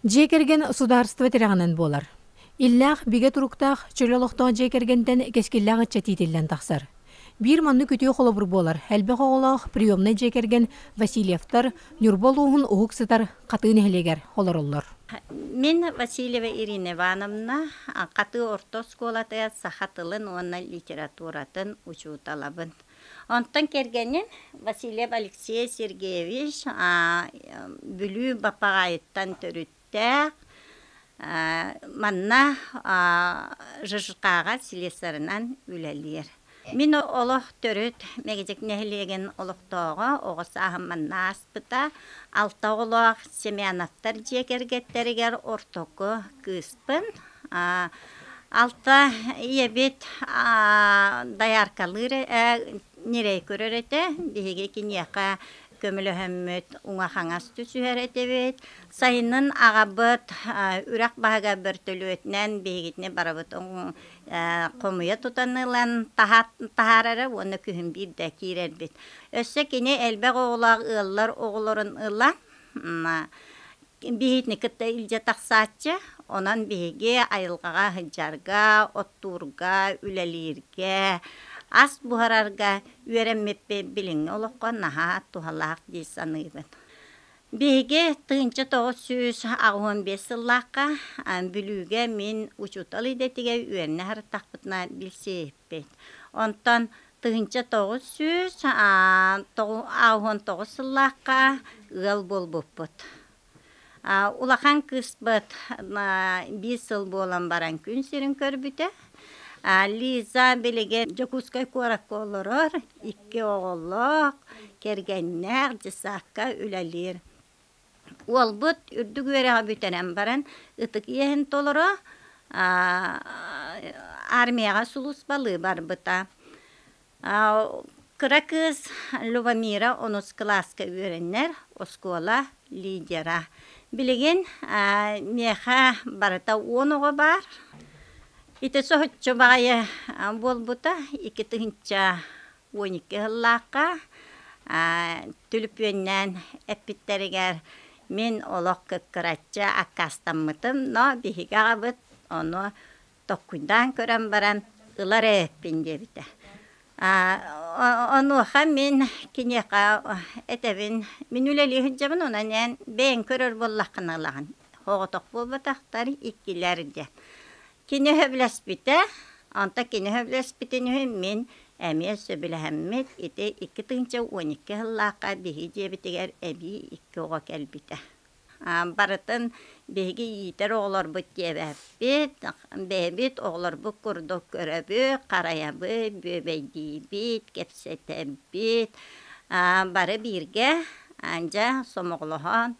Дьиэ кэргэн судаарыстыба тирэҕинэн буолар. Иллээх, бигэ туруктаах, чөл олохтоох дьиэ кэргэнтэн кэскиллээх ыччат иитиллэн тахсар. Биир маннык үтүө холобур буолар элбэх оҕолоох приемнай дьиэ кэргэн Васильевтар Ньурба улууһун уһук сытар Хатыы нэһилиэгэр олороллор. Мин Васильева Ирина Ивановна Хатыы орто оскуолатыгар саха тылын уонна литературатын учууталабын. Онтон кэргэним Васильев Алексей Сергеевич Бүлүү Баппаҕаайыттан төрүттээх, манна ЖЖК-ҕа слесарынан үлэлиир. Мин олох төрүт Мэгидьик нэһилиэгин олохтооҕо, оҕо сааһым манна ааспыта. Алта оҕолоох Семеновтар дьиэ кэргэттэригэр ортоку кыыспын. Алта ийэбит дояркалыыр ньирэй көрөр этэ. Биһиги киниэхэ көмөлөһөммүт уҥа-хаҥас түсүһэр этибит. Сайынын аҕабыт үрэх баһыгар бөртөлүөтүнэн биһигитини барыбыт хомуйа тутан ылан таһаарара уонна күһүн биирдэ киирэрбит. Өссө кини элбэх оҕолоох ыаллар оҕолорун ылан биһигини кытта илдьэ тахсааччы. Онон биһиги айылҕаҕа сылдьарга, оттуурга, үлэлииргэ, ас буһарарга үөрэммиппит билиҥҥи олоххо наһаа туһалаах дии саныыбын. Биһиги 1985 сыллаахха Бүлүүгэ мин учуутал идэтигэр үөрэнэ сырыттахпытына билсибиппит. Онтон 1989 сыллаахха ыал буолбуппут. Улахан кыыспыт биир сыл буолан баран күн сирин көрбүтэ. Лиза билигин Дьокуускай куоракка олорор, икки оҕолоох, кэргэннээх, дьыссаакка үлэлиир. Уолбут үрдүк үөрэҕи бүтэрэн баран ытык иэһин толоро армияҕа сулууспалыы барбыта. Кыра кыыс Любомира онус кылааска үөрэнэр, оскуола лидера. Билигин миэхэ барыта 10 оҕо баар. Ити соһуччу баҕайы буолбута 2012 сыллаахха түлүпүөннээн эппиттэригэр мин олох кыккыраччы аккаастаммытым, но биһиги аҕабыт ону Токкуйдаан көрөн баран ылар эбиппин диэбитэ. Онуоха мин киниэхэ этэбин, мин үлэлии сылдьабын, онон эн бэйэҥ көрөр буоллаххына ылаҕын. Оҕотох буолбатахтар, иккилэр диэн. Кини сөбүлэспитэ, онтон кини сөбүлэспитин үһүн мин эмиэ сөбүлэһэммит ити 2012 сыллаахха биһиги дьиэбитигэр эбии икки оҕо кэлбитэ. Барытын биһиги иитэр оҕолорбут диэбэппит, бэйэбит оҕолорбут курдук көрөбүт, харайабыт, бүөбэйдиибит, кэпсэтэбит. Бары бииргэ дьэ сомоҕолоһон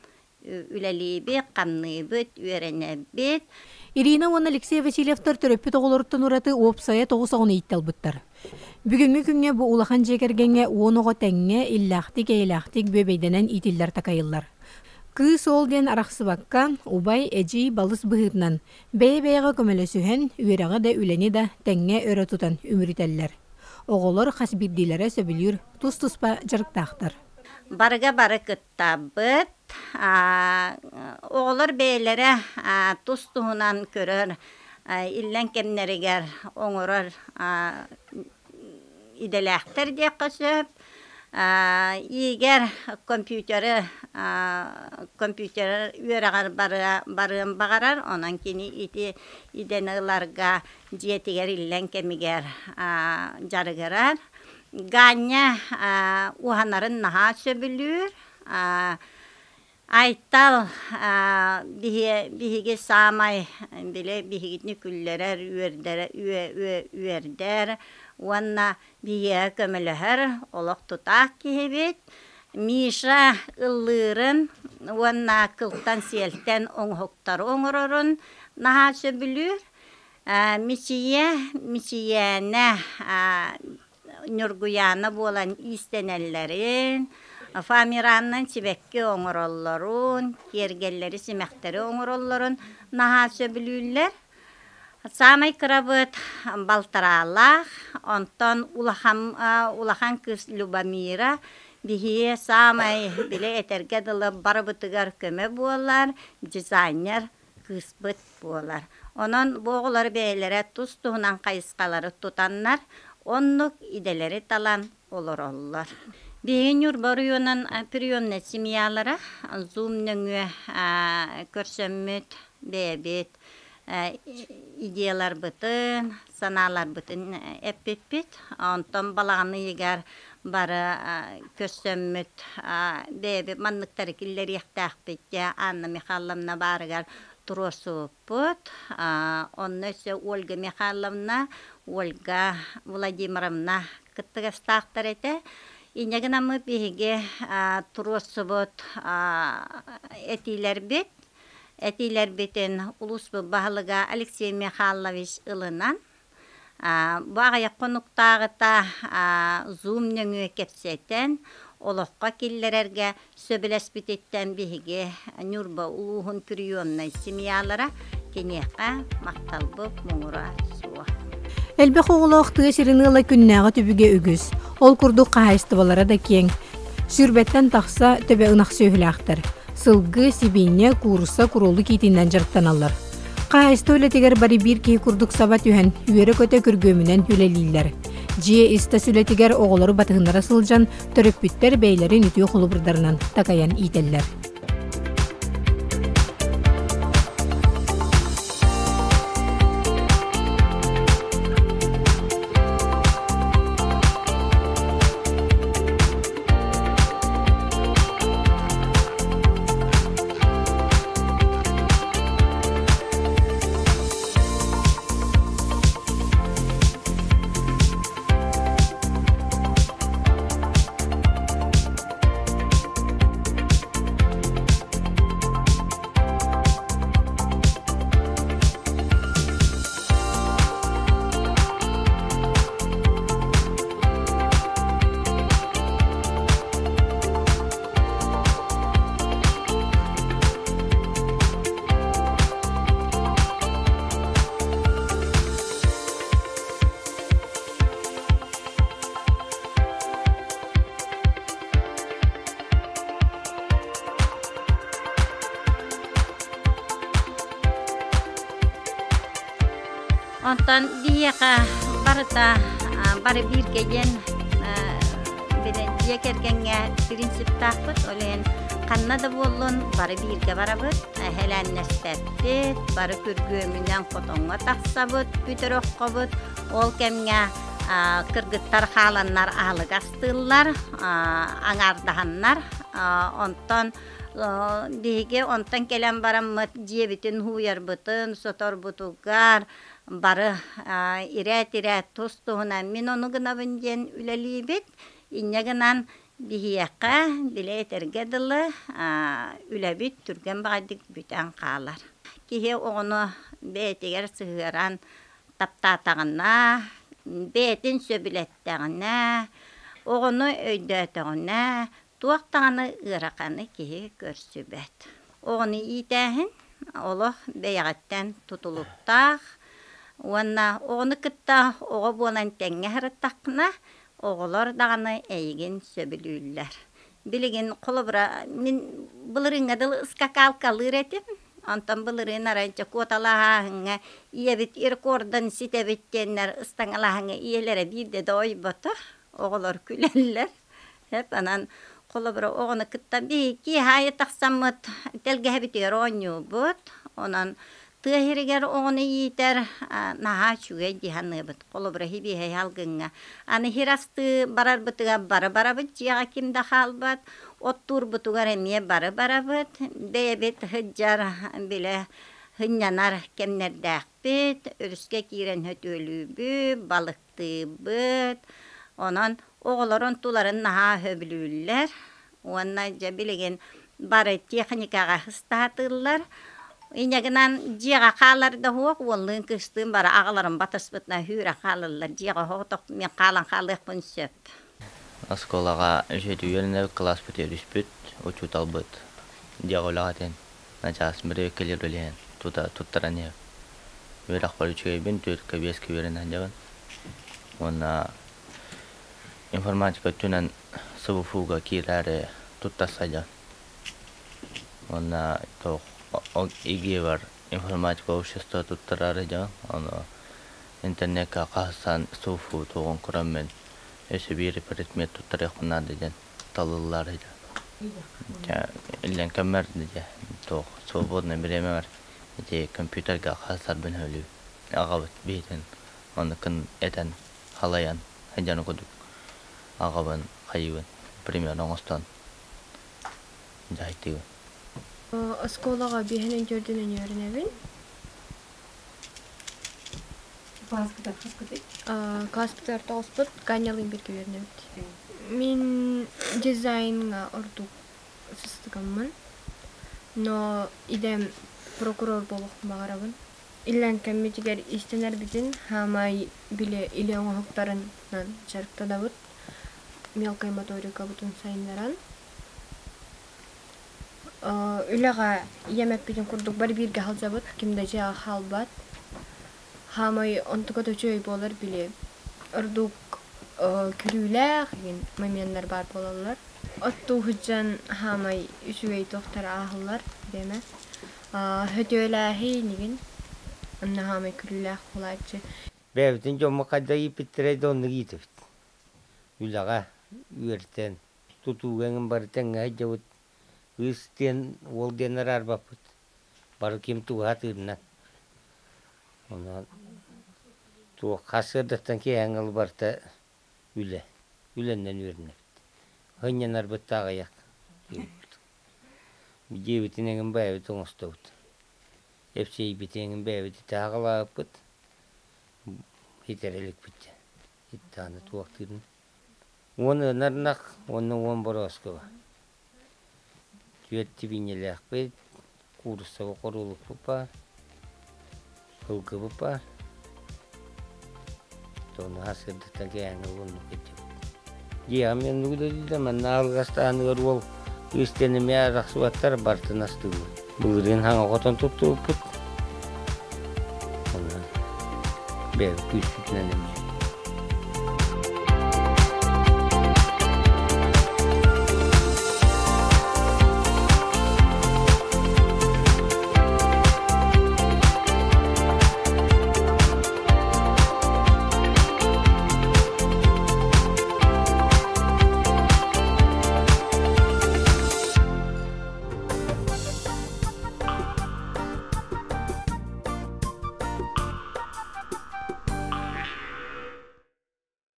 үлэлиибит, хамныыбыт, үөрэнэбит. Ирина уонна Алексей Васильевтар төрөппүт оҕолоруттан ураты уопсайа тоҕус оҕону ииттэ ылбыттар. Бүгүҥҥү күҥҥэ бу улахан дьиэ кэргэҥҥэ 10 оҕо тэҥҥэ, иллээхтик-эйэлээхтик бүөбэйдэнэн иитиллэр такайыллар. Кыыс уол диэн арахсыбакка, убай, эдьиий, балыс быһыытынан бэйэ-бэйэҕэ көмөлөсүһэн, үөрэҕи да, үлэни да тэҥҥэ өрө тутан үмүрүтэллэр. Оҕолор хас биирдиилэрэ сөбүлүүр тус-туспа дьарыктаахтар. Барыга бары кыттабыт. Оҕолор бэйэлэрэ тус-туһунан көрөр, иллэҥ кэмнэригэр оҥорор идэлээхтэр диэххэ сөп. Игорь компьютеры компьютер үөрэҕэр барыан баҕарар, онон кини ити идэни ыларга дьиэтигэр иллэҥ кэмигэр дьарыгырар. Ганя уһанарын наһаа сөбүлүүр. Айтал биһиги саамай били биһигини күллэрэр, үөрдэр уонна биһиэхэ көмөлөһөр олох тутаах киһибит. Миша ыллыырын уонна кылтан-сиэлтэн оҥоһуктары оҥорорун наһаа сөбүлүүр. Мичийэ Мичийээнэ Ньургуйаана буолан иистэнэллэрин, фоамиранынан сибэкки оҥороллорун, киэргэллэри, симэхтэри оҥороллорун наһаа сөбүлүүллэр. Саамай кырабыт балтараалаах, онтон улахан, улахан кыыс Любомира Биһиги саамай били этэргэ дылы барыбытыгар көмө буолар дизайнер кыыспыт буолар. Онон бу оҕолор бэйэлэрэ тус-туһунан хайысхалары тутаннар, оннук идэлэри талан олороллор. Биһиги Ньурба оройуонун приемнай семьялара Zoom нөҥүө көрсөммүт бэйэбит идеяларбытын, санааларбытын эппиппит. Онтон балаҕан ыйыгар бары көрсөммүт бэйэбит манныктары киллэриэхтээхпит дьэ Анна Михайловна баарыгар туруорсубуппут. Онно өссө Ольга Михайловна, Ольга Владимировна кыттыгастаахтар этэ. Инньэ гынаммыт биһиги туруорсубут этиилэрбит этиилэрбитин улууспут баһылыга Алексей Михайлович ылынан, бу аҕыйах хонуктааҕыта Zoom нөҥүө кэпсэтэн, олоххо киллэрэргэ сөбүлэспититтэн биһиги Ньурба улууһун приемнай семьялара киниэхэ махталбыт муҥура суох. Элбэх оҕолоох тыа сирин ыала күннээҕи түбүгэ үгүс. Ол курдук хаһаайыстыбалара да киэҥ. Сүүрбэттэн тахса төбө ынах сүөһүлээхтэр. Сылгы, сибиинньэ, куурусса, куруолук иитинэн дьарыктаналлар. Хаһаайыстыба үлэтигэр бары биир киһи курдук саба түһэн, үөрэ-көтө күргүөмүнэн үлэлииллэр. Дьиэ ис-тас үлэтигэр оҕолору батыһыннара сылдьан, төрөппүттэр бэйэлэрин үтүө холобурдарынан такайан иитэллэр. Онтон биһиэхэ барыта бары бииргэ диэн дьиэ кэргэҥҥэ принциптаахпыт. Ол иһин ханна да буоллун бары бииргэ барабыт, эһэлээннэспэппит, бары күргүөмүнэн хотоҥҥо тахсабыт, бүтэр оххобут. Ол кэмҥэ кыргыттар хааланнар аһылык астыыллар, аҥаардаһаннар. Онтон биһиги онтон кэлэн бараммыт дьиэбитин һууйарбытын, соторбутугар бары ирээт-ирээт тус-туһунан мин ону гынабын диэн үлэлиибит. Инньэ гынан биһиэхэ, били этэргэ дылы, үлэбит түргэн баҕайытык бүтэн хаалар. Киһи оҕону бэйэтигэр сыһыаран таптаатаҕына, бэйэтин сөбүлэттэҕинэ, оҕону өйдөөтөҕүнэ, туох даҕаны ыараханы киһи көрсүбэт. Оҕону иитээһин олох бэйэҕиттэн тутулуктаах уонна оҕону кытта оҕо буолан тэҥҥэ сырыттаххына, оҕолор даҕаны эйигин сөбүлүүллэр. Билигин холобура мин былырыыҥҥа дылы ыскакаалкалыыр этим. Онтон былырыын арай дьэ куоталаһааһыҥҥа ийэбит рекордун ситэбит диэннэр ыстаҥалааһыҥҥа ийэлэрэ биирдэ да ойбото. Оҕолор күлэллэр. Эп анан холобура оҕону кытта биһиги аайы тахсаммыт тэлгэһэбитигэр оонньуубут. Онон тыа сиригэр оҕону иитэр наһаа үчүгэй дии саныыбыт. Холобура сибиэһэй алгыҥҥа. Аны сир астыы барарбытыгар бары барабыт, дьиэҕэ ким да хаалбат. Оттуурбутугар эмиэ бары барабыт. Бэйэбит сылдьар, билэ сынньанар кэмнэрдээхпит. Өрүскэ киирэн сөтүөлүүбүт, балыктыыбыт. Онон оҕолор онтуларын наһаа сөбүлүүллэр уонна дьэ билигин бары техникаҕа ыстаатыыллар. Инньэ гынан дьиэҕэ хаалар да суох, уоллуун кыыстыын бары аҕаларын батыспытынан сүүрэ хаалаллар. Дьиэҕэ соҕотох мин хаалан хаалыахпын сөп. Оскуолаҕа үчүгэйдик үөрэнэбит, кылааспыт үөрүспүт, учууталбыт дьиэҕэ үлэҕэ этэн, начаас бырайыак кэлэр үлэһэн тута туттаран иһэр. Үөрэхпэр үчүгэйбин, түөрткэ биэскэ үөрэнэ сылдьабын. Уонна информатика өттүнэн СВФУга киирээри туттар сылдьан. Уонна туох ИГИ-бар информатика общество туттараары дьон, ону интернекка хаһыстаан СВФУ туоҕун көрөммүн өссө биир предмет туттарыахпын наада диэн талыллаары дьэ иллэҥ кэммэр дьэ туох свободное бириэмэбэр ити компьютерга хаһысарбын сөбүлүүбүн. Аҕабыт биһитин оннуккун этэн халайан сылдьан курдук аҕабын хайыыбын примерно оҥостон дьаһайтыыбын. Оскуолаҕа биэһинэн төрдүнэн үөрэнэбин. Класскытар хаскытый? Класспытыгар тоҕуспут, Ганялыын бииргэ үөрэнэбит. Мин дизайнҥа ордук сыстыгаммын, но идэм прокурор буолуохпун баҕарабын. Иллэҥ кэммитигэр иистэнэрбитин хаамай били илэ оҥоһуктарынан дьарыктанабыт. Мелкай моторикабытын сайыннаран. Үлэҕэ ийэм эппитин курдук бары бииргэ сылдьабыт, ким да дьиэҕэ хаалбат. Хаамай онтука да үчүгэй буолар били ордук күлүүлээх игин моменнар баар буолаллар. Оттуу сылдьан хаамай үчүгэй туохтар ааһаллар диэмэ. Хөтүөлээһин игин онно хаамай күлүүлээх буолааччы. Бэйэбитин дьоммут хайдах ииппиттэрэй да оннук иитэбит. Үлэҕэ үөрэтэн, тутууга эҥин бары тэҥҥэ сылдьабыт. Кыыс диэн, уол диэн араарбаппыт. Бары ким тугу сатыырынан. Онон туох хас сыардаттан киэһээҥҥи ыла барыта үлэ. Үлэннэн үөрэнэбит. Сынньанарбыт да аҕыйах диэбиппит. Дьиэбитин эҥин бэйэбит оҥостобут. Эпсиэйбитин эҥин бэйэбит ити аҕалаабыппыт. Ситэрэ иликпит дьэ. Итааны туохтуурун. Уон ынар ынах уонна уон борооскуба. Түөрт сибиинньэлээхпит, кууруссаҕа хоруолукпут баар, сылгыбыт баар. Тону сырдыктан кээҥҥэ уоннук кэлдьибит. Дьиэҕэ мен үлэлииллэр, манна алгастааныгар уол кыыс диэн эмиэ арахсыбаттар, барытын астыыбыт. Былырыын хаҥа хотон туттубуппут. Онон бэйэбит күүспүтүнэн эмиэ.